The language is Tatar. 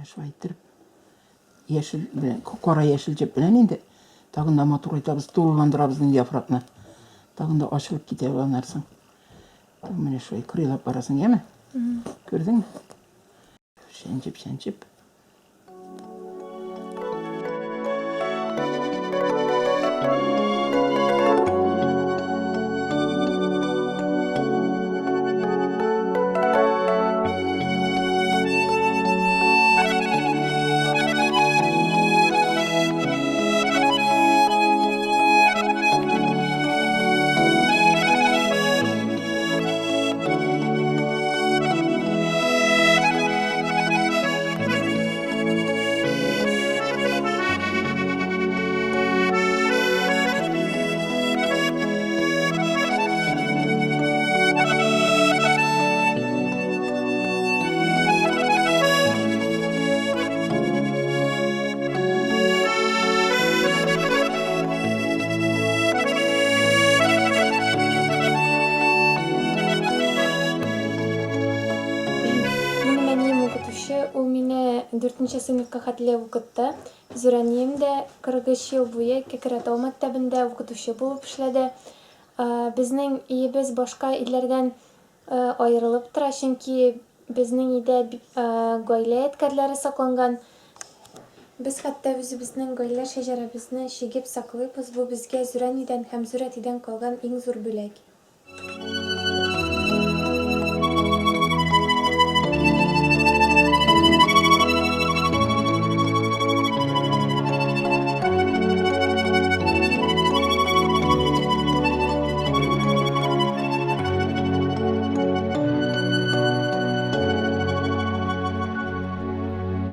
Менә шулай иттереп яшел белән, кара яшел җеп белән инде тагын да матурайтабыз, тулыландырабыз инде яфракны. Тагын да ачылып китә ул аннан соң. Менә шулай кырыйлап барасың, яме? Күрдеңме? Чәнчеп, чәнчеп. Минем әнием укытучы, ул мине дүртенче сыйныфка хәтле укытты. Зур әнием дә 43 ел буе Кәкрәтау мәктәбендә укытучы булып эшләде. Безнең өебез башка илләрдән аерылып тора, чөнки безнең өйдә гаилә ядкәрләре сакланган. Без хәтта үзебезнең гаилә шәҗәрәбезне чигеп саклыйбыз, бу безгә зур әнидән һәм зур әтидән калган иң зур бүләк.